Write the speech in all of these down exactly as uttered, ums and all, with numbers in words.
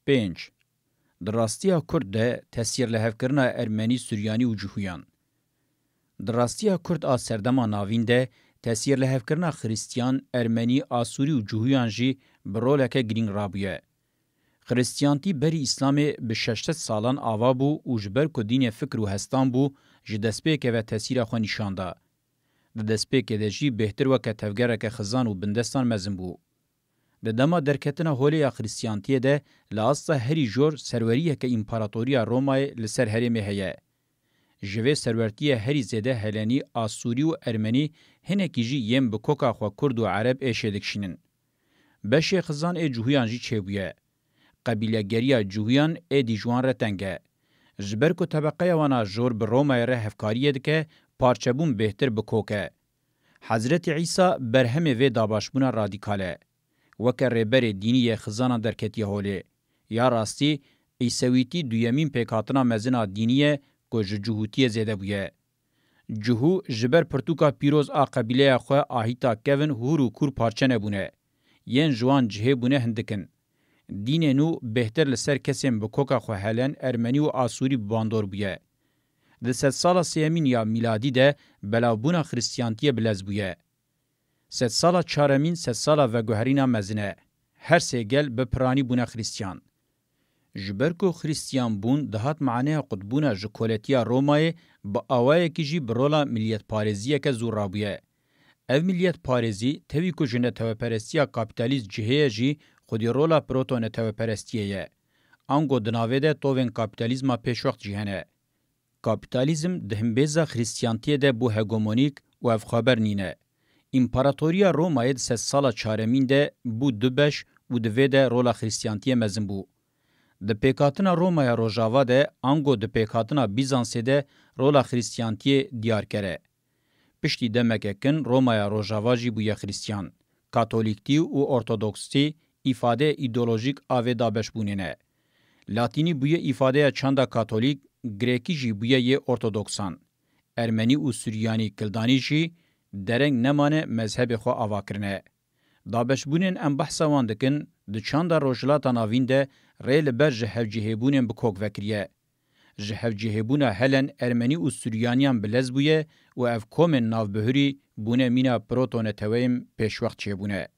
Pênc. Di rastiya Kurd de tesîrlihevkirina Ermenî, Suryanî û Cihûyan. Di rastiya Kurd a serdema navîn de tesîrlihevkirina Xiristiyan, Ermenî, Asûrî û Cihûyan jî bi roleke girîng rabûye. Xiristiyantî berî Îslamê bi şeş sed salan ava bû û ji ber ku dînê fikr û hestan bû, ji destpêkê ve tesîra xwe nîşan da. Di destpêkê de jî bêhtir weke tevgereke xizan û bindestan mezin bû. Di dema derketina holê ya Xiristiyantiyê de li asta herî jor serweriyeke împaratoriya Romayê li ser herêmê heye. Ji vê serwertiyê herî zêde Helenî, Asûrî û Ermenî, hinekî jî yên bi koka xwe Kurd û Ereb êşê dikişînin. Beşê xizan ê Cihûyan jî çêbûye. Qebîlegeriya Cihûyan êdî ji wan re teng e. Ji ber ku tebeqeya wan a jor bi Romayê re hevkariyê dike, parçebûn bêhtir bi kok e. Hezretî Îsa berhemê vê dabaşbûna radîkal e. Weke rêberê dînî yê xizanan derketiye holê. Ya rastî, Îsewîtî duyemîn pêkhatina mezin a dînî ye ku ji Cihûtiyê zêde bûye. Cihû ji ber pirtûka pîroz a qebîleya xwe a hîta kevin hûr û kûr parçe nebûne. Yên ji wan cihê bûne hindik in. Dînê nû bêhtir li ser kesên bi koka xwe Helen, Ermenî û Asûrî bi bandor bûye. Di sedsala sêyemîn ya mîladî de belavbûna Xiristiyantiyê bi lez bûye. Sedsala çaremîn sedsala veguherîna mezin e. Her sê gel bi piranî bûne Xiristiyan. Ji ber ku Xiristiyan bûn dihat maneya qutbûna ji koletiya Romayê, bi awayekî jî bi rola miliyetparêziyeke zû rabûye. Ev miliyetparêzî, tevî ku ji neteweperestiya kapîtalîst cihê ye jî, xwedî rola proto-neteweperestiyê ye. Ango di navê de tovên kapîtalîzma pêşwext jî hene. Kapîtalîzm di himbêza Xiristiyantiyê de bû hegemonîk û ev xweber nîne. Împaratoriya Romayê di sedsala çaremîn de bû du beş û di vê de rola Xiristiyantiyê mezin bû. Di pêkhatina Romaya Rojava de, ango di pêkhatina Bîzansê de rola Xiristiyantiyê diyarker e. Piştî demeke kin Romaya Rojava jî bûye Xiristiyan. Katolîktî û Ortodoksî îfadeyê îdeolojîk a vê dabeşbûnê ne. Latînî bûye îfadeya çanda Katolîk, Grekî jî bûye yê Ortodoksan. Ermenî û Suryanî Kildanî jî dereng nemane mezhebê xwe ava kirine. Dabeşbûnên em behsa wan dikin, di çanda Rojhilata Navîn de rê li ber ji hevcihêbûnên bi kok vekiriye. Ji hevcihêbûna Helen, Ermenî û Suryaniyan bi lez bûye û ev komên navbihurî bûne mîna protoneteweyên pêşwext çêbûne.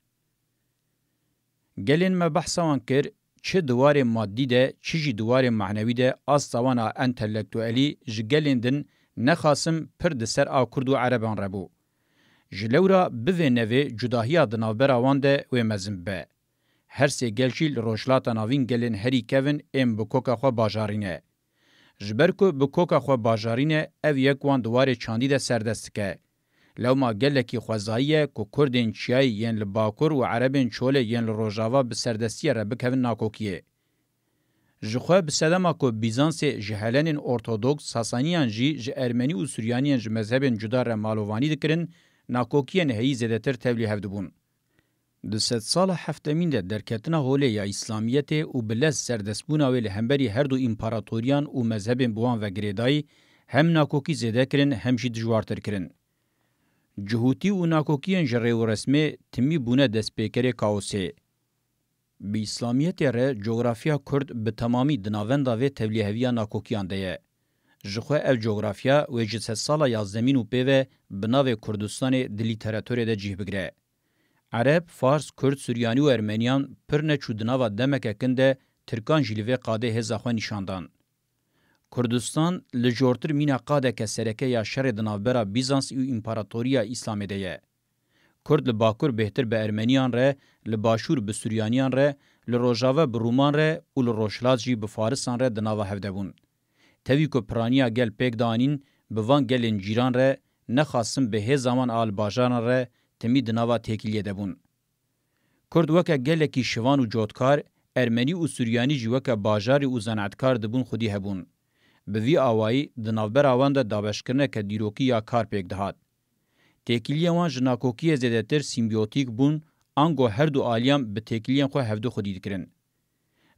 Gelên me behsa wan kir, çi di warê madî de, çi jî di warê manewî de asta wan a entelektuelî ji gelên din nexasim pir di ser a Kurd û Ereban re bû. Ji lewra bivê nevê cudahiya di navbera wan de wê mezin bibe. Her sê gel jî li Rojhilata Navîn gelên herî kevin ên bi koka xwe bajarî ne. Ji ber ku bi koka xwe bajarî ne, ev yek wan di warê çandî de serdest dike. Lewma gelekî xwezayî ye ku Kurdên Çiyayî yên li Bakur û Erebên Çolê yên li Rojava bi serdestiyê re bikevin nakokiyê. Ji xwe bi sedema ku Bîzansê ji Helenên Ortodoks, Sasaniyan jî ji Ermenî û Suryaniyên ji mezhebên cuda re malovanî dikirin, nakokiyên heyî zêdetir tevlî hev dibûn. Di sedsala heftemîn de derketina holê ya Îslamiyetê û bi lez serdestbûna wê li hemberî her du împaratoriyan û mezhebên bi wan ve girêdayî, hem nakokî zêde kirin, hem jî dijwartir kirin. Cihûtî û nakokiyên ji rê û resmê timî bûne destpêkerê kaosê. Bi Îslamiyetê re cografiya Kurd bi temamî di navenda vê tevlîheviya nakokiyan de ye. Ji xwe ev cografiya wê ji sedsala yazdemîn û pê ve bi navê Kurdistanê di lîteraturê de cih bigire. Ereb, Fars, Kurd, Suryanî û Ermeniyan pir neçû di nava demeke kin de Tirkan jî li vê qadê hêza xwe nîşan dan. Kurdistan li jortir mîna qadeke sereke ya şerê di navbera Bîzans û Împaratoriya Îslamê de ye. Kurd li Bakur bêhtir bi Ermeniyan re, li Başûr bi Suryaniyan re, li Rojava bi Rûman re û li Rojhilat jî bi Farisan re di nava hev de bûn. Tevî ku piraniya gel pêk danîn, bi van gelên cîran re, nexasim bi hêza wan a li bajaran re, timî di nava têkiliyê de bûn. Kurd weke gelekî şivan û cotkar, Ermenî û Suryanî jî weke bajarî û zenaetkar dibûn xwedî hebûn. Bi vî awayî di navbera wan de dabeşkirineke dîrokî ya kar pêk dihat. Têkiliyên wan ji nakokiyê zêdetir sîmbiyotîk bûn, ango her du aliyan bi têkiliyên xwe hevdu xwedî dikirin.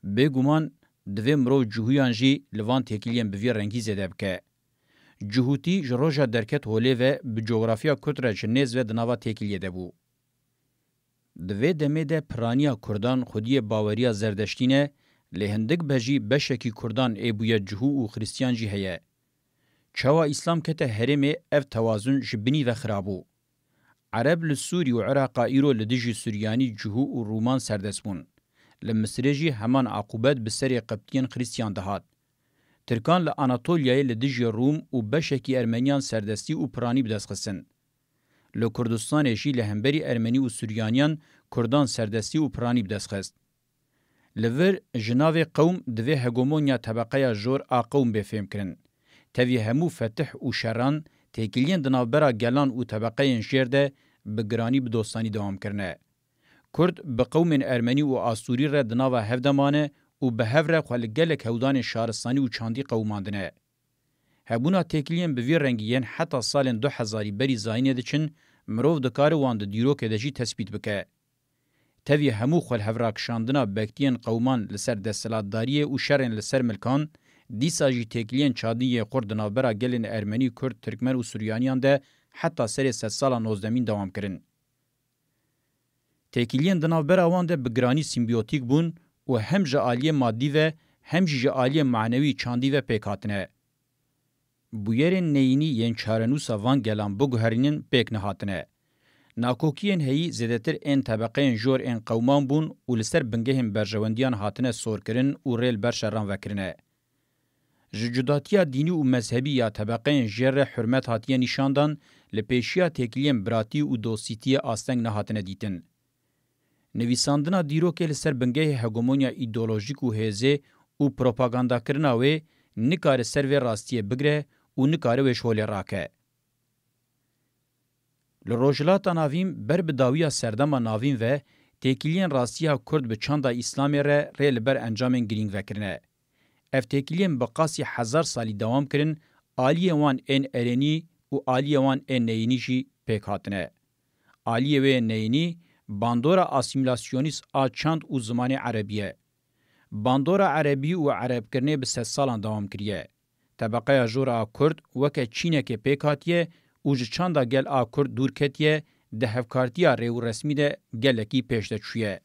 Bêguman divê mirov cihûyan jî li van têkiliyên bi vî rengî zêde bike. Cihûtî ji roja derket holê ve bi cografiya Kurd re ji nêz ve di nava têkiliyê de bû. Di vê demê de piraniya Kurdan xwediyê baweriya Zerdeştî ne, Lê hindik be jî beşekî Kurdan ê bûye cihû û Xristiyan jî heye. Çawa Îslam kete herêmê, ev tewazun ji binî ve xirabû. Ereb li Sûrî û Iraqa îro li dijî Suryanî, cihû û Rûman serdest bûn. Li Misirê jî heman aqûbet bi serê Qibtiyên Xristiyan dihat. Tirkan li Anatolyayê li dijî Rûm û beşekî Ermeniyan serdestî û piranî bi dest xistin. Li Kurdistanê jî li hemberî Ermenî û Suryaniyan Kurdan serdestî û piranî bi dest xist. Li vir ji navê qewm divê hegemonya tebeqeya jor a qewm bê fêmkirin. Tevî hemû fetih û şeran, têkiliyên di navbera gelan û tebeqeyên jêr de bi giranî bi dostanî dewam kirine. Kurd bi qewmên Ermenî û Asûrî re di nava hev de mane û bi hev re xwe li gelek hewdanên şaristanî û çandî qewimandine. Hebûna têkiliyên bi vî rengî yên heta salên du hezarî berî zayînê diçin, mirov dikare wan di dîrokê de jî tespît bike. Tevî hemû xwelhevrakişandina bektiyên qewman li ser desthilatdariyê û şerên li ser milkan, dîsa jî têkiliyên çandî yê xurt di navbera gelên Ermenî, Kurd, Tirkmen û Suryaniyan de heta serê sedsala nozdemîn dewam kirin. Têkiliyên di navbera wan de bi giranî sîmbiyotîk bûn û hem ji aliyê madî ve hem jî ji aliyê manewî çandî ve pêk hatine. Bûyerên neyînî yên çarenûsa van gelan biguherînin pêk nehatine. Nakokiyên heyî zêdetir ên tebeqeyên jor ên qewman bûn û li ser bingehên berjewendiyan hatine sorkirin û rê li ber şeran vekirine. Ji cudatiya dînî û mezhebî ya tebeqeyên jêr re hurmet hatiye nîşandan, li pêşiya têkiliyên biratî û dostîtiyê asteng nehatine dîtin. Nivîsandina dîrokê li ser bingehê hegemonya îdeolojîk û hêzê û propagandakirina wê nikare ser vê rastiyê bigire û nikare wê ji holê rake. Li Rojhilata Navîn ber bi dawiya Serdema Navîn ve têkiliyên rastiya Kurd bi çanda Îslamê re rê li ber encamên girîng vekirine. Ev têkiliyên bi qasî hezar salî dewam kirin, aliyê wan ên erênî û aliyê wan ên neyînî jî pêk hatine. Aliyê wê yên neyînî bandora asîmîlasyonîst a çand û zimanê erebî ye. Bandora erebî û erebkirinê bi sedsalan dewam kiriye. Tebeqeya jor a Kurd weke çînekê pêk hatiye û ji çanda gel a Kurd dûr ketiye, di hevkartiya rêwresmî de gelekî pêş de çûye.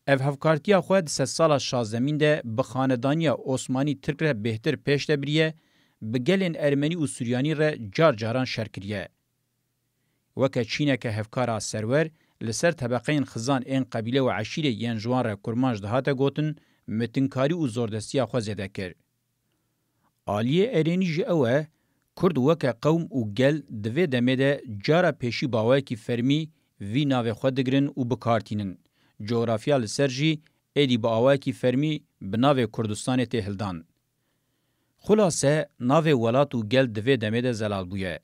Ev hevkartiya xwe di sedsala şazdemîn de bi xanedaniya Osmanî Tirk re bêhtir pêş de biriye, bi gelên Ermenî û Suryanî re car caran şer kiriye. Weke çîneke hevkara serwer, li ser tebeqeyên xizan ên qebîle û eşîrê yên ji wan re Kurmanc dihate gotin, mitinkarî û zordestiya xwe zêde kir. Aliyê erênî jî ew e, Kurd weke qewm û gel di vê demê de cara pêşî bi awayekî fermî vî navê xwe digirin û bi kar tînin. Cografya li ser jî êdî bi awayekî fermî bi navê Kurdistanê tê hildan. Xulase, navê welat û gel di vê demê de zelal bûye.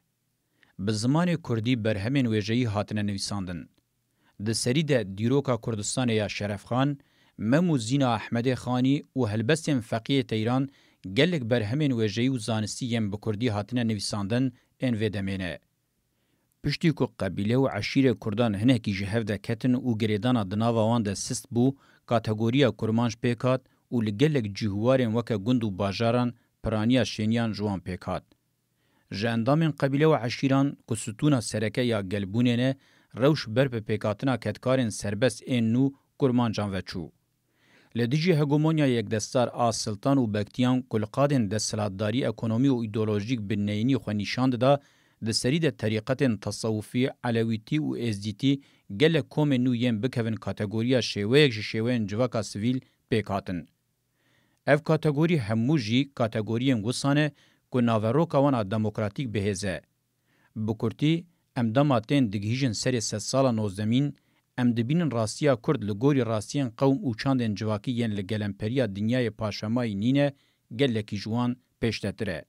Bi zimanê kurdî berhemên wêjeyî hatine nivîsandin. Di serî de dîroka Kurdistanê ya Şerefxan, Mem û Zîna Ehmedê Xanî û helbestên Feqiyê Teyran gelek berhemên wêjeyî û zanistî yên bi kurdî hatine nivîsandin ên vê demê ne. Piştî ku qebîle û eşîrê kurdan hinekî ji hev de ketin û girêdana di nava wan de sist bû, kategoriya kurmanc pêk hat û li gelek cih û warên weke gund û bajaran piraniya şêniyan ji wan pêk hat. Ji endamên qebîle û eşîran ku stûna sereke ya gelbûnê ne, rewş ber bi pêkhatina kedkarên serbest ên nû kurmancan ve çû. Li dijî hegemonya yekdestar a siltan û bektiyan ku li qadên desthilatdarî, ekonomî û îdeolojîk bi neyînî xwe nîşan dida, di serî de terîqetên tesewufî, elewîtî û êzdîtî gelek komên nû yên bikevin kategoriya şêweyek ji şêweyên civaka sivîl pêk hatin. Ev kategorî hemû jî kategoriyên wisa ne ku naveroka wan a demokratîk bihêze. Bi kurtî, em dema tên digihîjin serê sedsala nozdemîn, em dibînin rastiya Kurd li gorî rastiyên qewm û çandên civakî yên li gelemperiya dinyayê paşvemayî nîne, gelekî ji wan pêşdetir e.